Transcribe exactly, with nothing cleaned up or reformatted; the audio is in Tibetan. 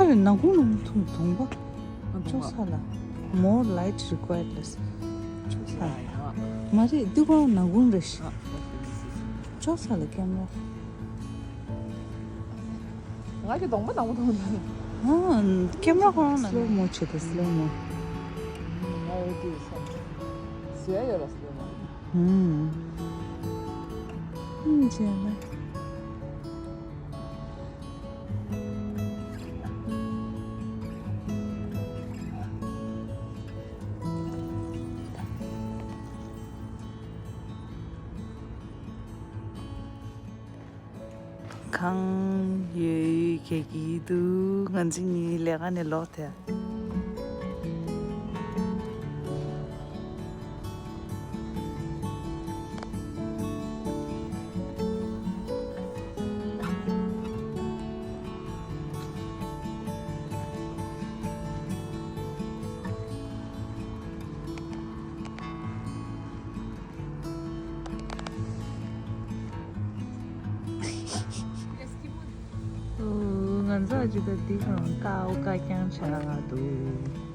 ཨ་རེ་ནག་ཁུང་ནང་མི་ཐུང་གདོང་པ། ཅོག་ས་ལ། More light required ལ་ཟེར། ཅོག་ས་ལ། མ་རེད་འདི་ཁོ་རང་ནག་ཁུང་རེད་ཤག་ཅོག་ས་ལ་ཀེམ་ར། ང་གི་གདོང་པ་ནག་པོ་མཐོང་ད། ཨ། ཀེམ་ར་ཁོ་རང་ལ་སློ་མོ་བྱེད་དེ་སློ་མོ། ང་འོ་དེ་བསམ། ཟེར་ཡོད་ལ་སློ་མོ། ཧུམ། ཧུམ་བྱས་ན། གང་ཡོད་ཡོད་ཁྱེད་ཀྱིས་འདུག་ང་ཚོ་གཉིས་ལས་ཀ་ནས་ལོག་ཐལ། ང་ཚོ་ཅི་ད་འདི་གང་ཀའོ་ཀ་རྐྱང་ཆགས་འདུག